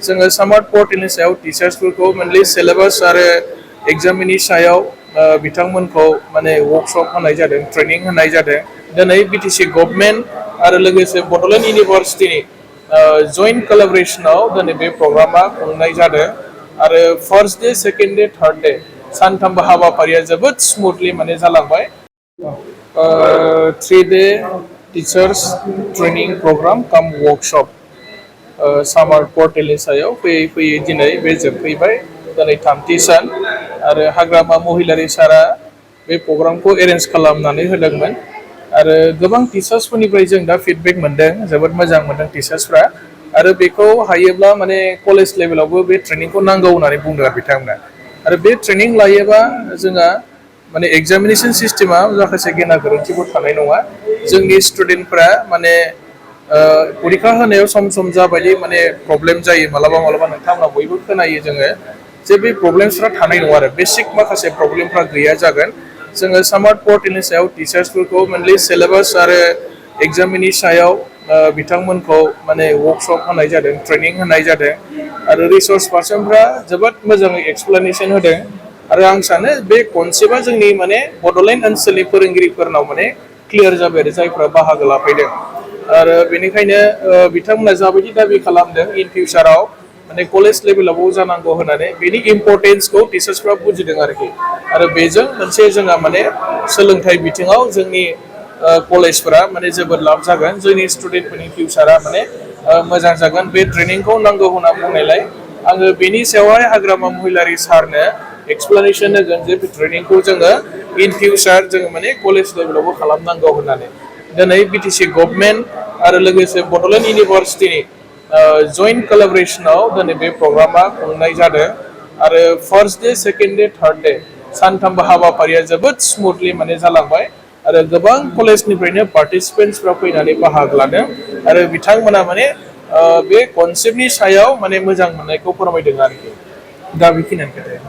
जोङो सामार्ट पर्टेलनि सायाव टिचार्सफोरखौ मेनलि सिलेबास आरो एग्जामनि सायाव बिथांमोनखौ माने वर्कशप होनाय जादों, ट्रेनिं होनाय जादों। दिनै बिटिसि गभर्नमेन्ट आरो लोगोसे बड'लेण्ड इउनिभार्सिटिनि जइन्ट कलाबरेसनाव दिनै बे प्रग्रामा खुंनाय जादों आरो first day, second day, third day सानथामबो हाबाफारिया जोबोद स्मुथलि माने जालांबाय। 3 day teachers training programme cum workshop सामार पर्टेलनि सायाव फैयै फैयै दिनै बे जोबफैबाय। दिनै थामथि सान आरो हाग्रामा महिलारि सारा बे प्रग्रामखौ एरेन्ज खालामनानै होदोंमोन आरो गोबां टिचार्सफोरनिफ्राय जों दा फिडबेक मोनदों, जोबोद मोजां मोनदों टिचार्सफ्रा आरो बेखौ हायोब्ला माने कलेज लेभेलावबो बे ट्रेनिंखौ नांगौ होननानै बुंदों आरो बिथांमोना। आरो बे ट्रेनिं लायोबा जोंहा माने एग्जामिनेशन सिस्टेमा माखासे गेना गोरोन्थिफोर थानाय नङा। जोंनि स्टुडेन्टफ्रा माने परिखा होनायाव सम सम जाबायदि माने प्रब्लेम जायो मालाबा मालाबा नोंथांमोना बयबो खोनायो जोङो जे बे प्रब्लेमसफ्रा थानाय नङा आरो बेसिक माखासे प्रब्लेमफ्रा गैया जागोन। जोङो सामार्ट पर्टेलनि सायाव टिचार्सफोरखौ मेनलि सिलेबास आरो एग्जामनि सायाव बिथांमोनखौ माने वर्कशप होनाय जादों, ट्रेनिं होनाय जादों आरो रिसर्स पार्सनफ्रा जोबोद मोजाङै एक्सप्लेनेसन होदों आरो आं सानो बे कनसेप्टआ जोंनि माने बड'लेण्ड ओनसोलनि फोरोंगिरिफोरनाव माने क्लियार जाबाय आरो जायफ्रा बाहागो लाफैदों आरो बेनिखायनो बिथांमोना जाबायदि दाबि खालामदों इन फिउचाराव माने कलेज लेभेलावबो जानांगौ होननानै बेनि इम्परटेन्सखौ टिचार्सफ्रा बुजिदों आरोखि आरो बेजों मोनसे जोंहा माने सोलोंथाइ बिथिङाव जोंनि कलेजफोरा माने जोबोद लाब जागोन, जोंनि स्टुडेन्टफोरनि फिउचारा माने मोजां जागोन। बे ट्रेनिंखौ नांगौ होनना बुंनायलाय आङो बेनि सायावहाय हाग्रामा महिलारि सारनो एक्सप्लेनेसन होगोन जे बे ट्रेनिंखौ जोङो इन फिउचार जोङो माने कलेज लेभेलावबो खालामनांगौ होननानै। दिनै बिटिसि गभर्नमेन्ट आरो लोगोसे बड'लेण्ड इउनिभार्सिटिनि जइन्ट कलाबरेसनाव दिनै बे प्रग्रामा खुंनाय जादों आरो first day, second day, third day सानथामबो हाबाफारिया जोबोद स्मुथलि माने जालांबाय आरो गोबां कलेजनिफ्रायनो पार्टिसिपेन्टसफ्रा फैनानै बाहागो लादों आरो बिथांमोना माने बे कनसेप्टनि सायाव माने मोजां मोननायखौ फोरमायदों आरोखि। दा बेखिनियानो खोथाया।